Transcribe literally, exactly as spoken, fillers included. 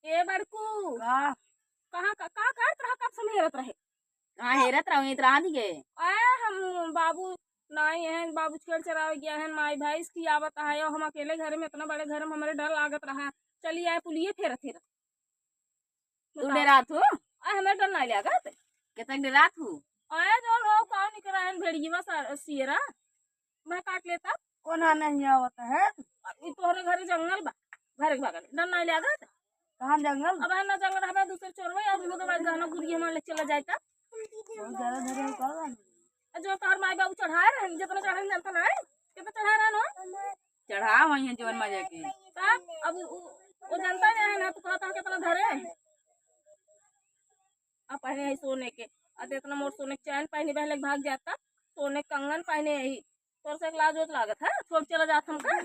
ए बड़कू, का? कहाँ का, का करत रहा, कब से हेरत रहे? कहाँ हेरत रहो, यहीं रहा दिए। ए, हम बाबू नाई हैं, बाबू छेड़ चरावे गया है, माई भैंस की आवत है, और हम अकेले घर में, इतना बड़े घर में, हमारे डर लागत रहा। चली आए पुलिये फेरत फेरत। तू बताओ। डरात हो? आ, हमें डर नाई लागत। केतक डरात हो? आए जो लोग का निकरा है भेड़िया सा-, सियरा, मैं काट लेता। कोना नहीं आवत है? ई तोहरे घरे जंगल बा, घरे के बगल, डर नाई लागत। कहाँ जंगल? अब है ना जंगल, हमें दूसरे चोरवे और मुँह दबाई गहना गुरिया मान ले चला जाए ता। बहुत ज्यादा धरे हो का? आ, जो तोहर माई बाबू चढ़ाए रहे, जितना चढ़ाए जानता ना है, कितना चढ़ाए रहे ना? चढ़ा वही है जवन मजा के। तब अब उ, उ, वो जानता नहीं है ना, तू कहता है कितना धरे। अब पहने है सोने के, अब इतना मोट सोने के चैन पहने, पहले भाग जाता, सोने के कंगन पहने यही, तोर से एक लाज होत लागत है, छोड़ चला जात हमका।